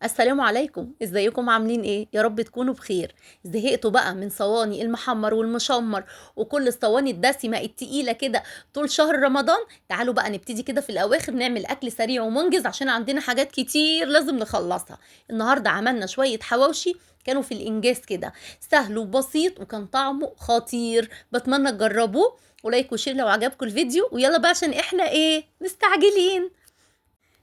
السلام عليكم، ازيكم عاملين ايه؟ يا رب تكونوا بخير. زهقتوا بقى من صواني المحمر والمشمر وكل الصواني الدسمة التقيله كده طول شهر رمضان؟ تعالوا بقى نبتدي كده في الاواخر نعمل اكل سريع ومنجز عشان عندنا حاجات كتير لازم نخلصها. النهارده عملنا شوية حواوشي كانوا في الانجاز كده، سهل وبسيط وكان طعمه خطير. بتمنى تجربوه و like و share لو عجبكم الفيديو، ويلا بقى عشان احنا ايه مستعجلين.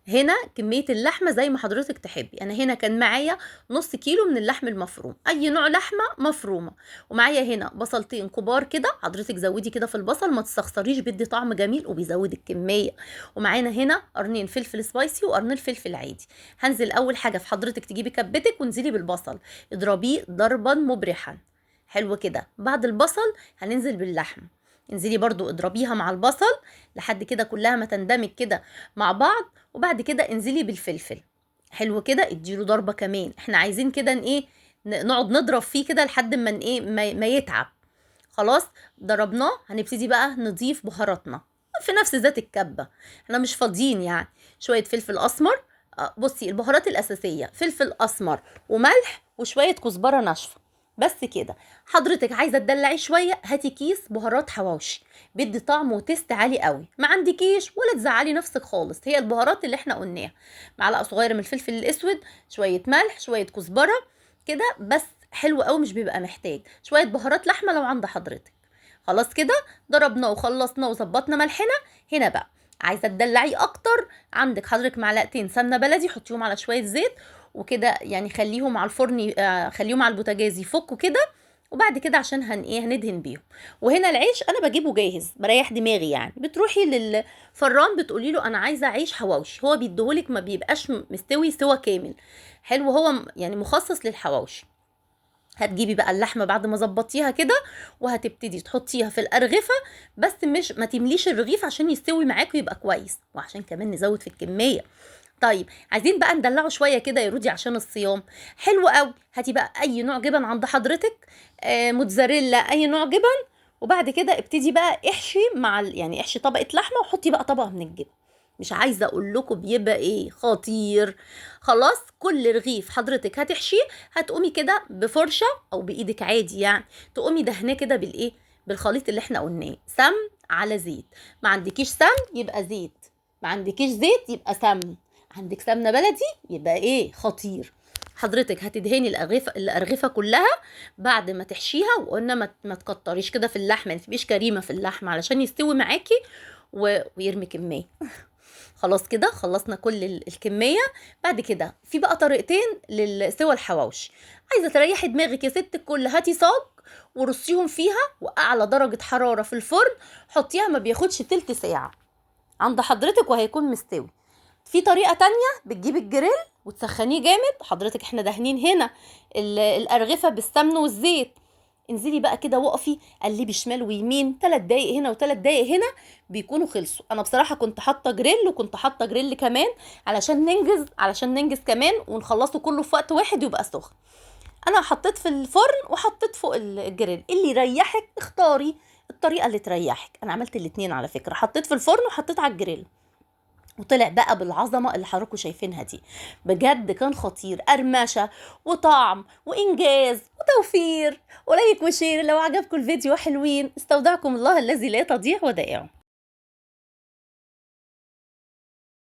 هنا كمية اللحمة زي ما حضرتك تحبي، أنا هنا كان معايا نص كيلو من اللحم المفروم، أي نوع لحمة مفرومة، ومعايا هنا بصلتين كبار كده، حضرتك زودي كده في البصل ما تستخسريش، بيدي طعم جميل وبيزود الكمية. ومعانا هنا قرنين فلفل spicy وقرنين فلفل عادي. هنزل أول حاجة في حضرتك تجيبي كبتك وانزلي بالبصل، اضربيه ضربا مبرحا حلو كده. بعد البصل هننزل باللحم، انزلي برضو اضربيها مع البصل لحد كده كلها ما تندمج كده مع بعض، وبعد كده انزلي بالفلفل حلو كده، اديله ضربة كمان. احنا عايزين كده ايه نقعد نضرب فيه كده لحد ما ايه ما يتعب. خلاص ضربناه، هنبتدي بقى نضيف بهاراتنا في نفس ذات الكبة، احنا مش فاضيين يعني. شوية فلفل اسمر، بصي البهارات الاساسية فلفل اسمر وملح وشوية كزبرة ناشفة بس كده. حضرتك عايزه تدلعي شوية هاتي كيس بهارات حواوشي، بيدي طعم و taste عالي قوي. ما عندكيش ولا تزعلي نفسك خالص، هي البهارات اللي احنا قلناها، معلقه صغيرة من الفلفل الاسود، شوية ملح، شوية كزبره كده بس، حلو قوي مش بيبقى محتاج شوية بهارات لحمه لو عند حضرتك. خلاص كده ضربنا وخلصنا وظبطنا ملحنا. هنا بقى عايزه تدلعي اكتر، عندك حضرتك معلقتين سمنه بلدي حطيهم على شوية زيت وكده، يعني خليهم على الفرن، خليهم على البوتاجاز يفكوا كده، وبعد كده عشان هن ايه هندهن بيهم. وهنا العيش انا بجيبه جاهز بريح دماغي، يعني بتروحي للفران بتقولي له انا عايزه عيش حواوشي، هو بيديهولك ما بيبقاش مستوي سوا كامل، حلو، هو يعني مخصص للحواوشي. هتجيبي بقى اللحمة بعد ما ظبطتيها كده وهتبتدي تحطيها في الارغفه، بس مش ما تمليش الرغيف عشان يستوي معاك ويبقى كويس، وعشان كمان نزود في الكمية. طيب عايزين بقى ندلعه شوية كده يا رودي عشان الصيام، حلو قوي. هاتي بقى اي نوع جبن عند حضرتك، موتزاريلا، اي نوع جبن، وبعد كده ابتدي بقى احشي مع يعني احشي طبقه لحمه وحطي بقى طبقه من الجبن. مش عايزه اقول لكم بيبقى ايه خطير. خلاص كل رغيف حضرتك هتحشيه هتقومي كده بفرشه او بايدك عادي، يعني تقومي دهناه كده بالايه بالخليط اللي احنا قلناه، سمن على زيت. ما عندكيش سمن يبقى زيت، ما عندكيش زيت يبقى سمن، عندك سمنه بلدي يبقى ايه خطير. حضرتك هتدهني الارغفه كلها بعد ما تحشيها، وقلنا ما تكتريش كده في اللحمة، ما تبقيش كريمة في اللحمة علشان يستوي معاكي ويرمي كمية. خلاص كده خلصنا كل الكمية. بعد كده في بقى طريقتين للسوى الحواوشي. عايزه تريحي دماغك يا ست الكل، هاتي صاج ورصيهم فيها، واعلى درجه حرارة في الفرن حطيها، ما بياخدش تلت ساعة عند حضرتك وهيكون مستوي. في طريقه تانية بتجيبي الجريل وتسخنيه جامد، حضرتك احنا دهنين هنا الارغفه بالسمن والزيت، انزلي بقى كده وقفي قلبي شمال ويمين 3 دقايق هنا و3 دقايق هنا بيكونوا خلصوا. انا بصراحة كنت حاطه جريل وكنت حاطه جريل كمان علشان ننجز، علشان ننجز كمان ونخلصه كله في وقت واحد ويبقى سخن. انا حطيت في الفرن وحطيت فوق الجريل، اللي يريحك اختاري الطريقة اللي تريحك. انا عملت الاتنين على فكرة، حطيت في الفرن وحطيت على الجريل، وطلع بقى بالعظمة اللي حضراتكم شايفينها دي. بجد كان خطير، قرمشه وطعم وانجاز وتوفير. و like و share لو عجبكم الفيديو حلوين. استودعكم الله الذي لا تضيع ودائعه.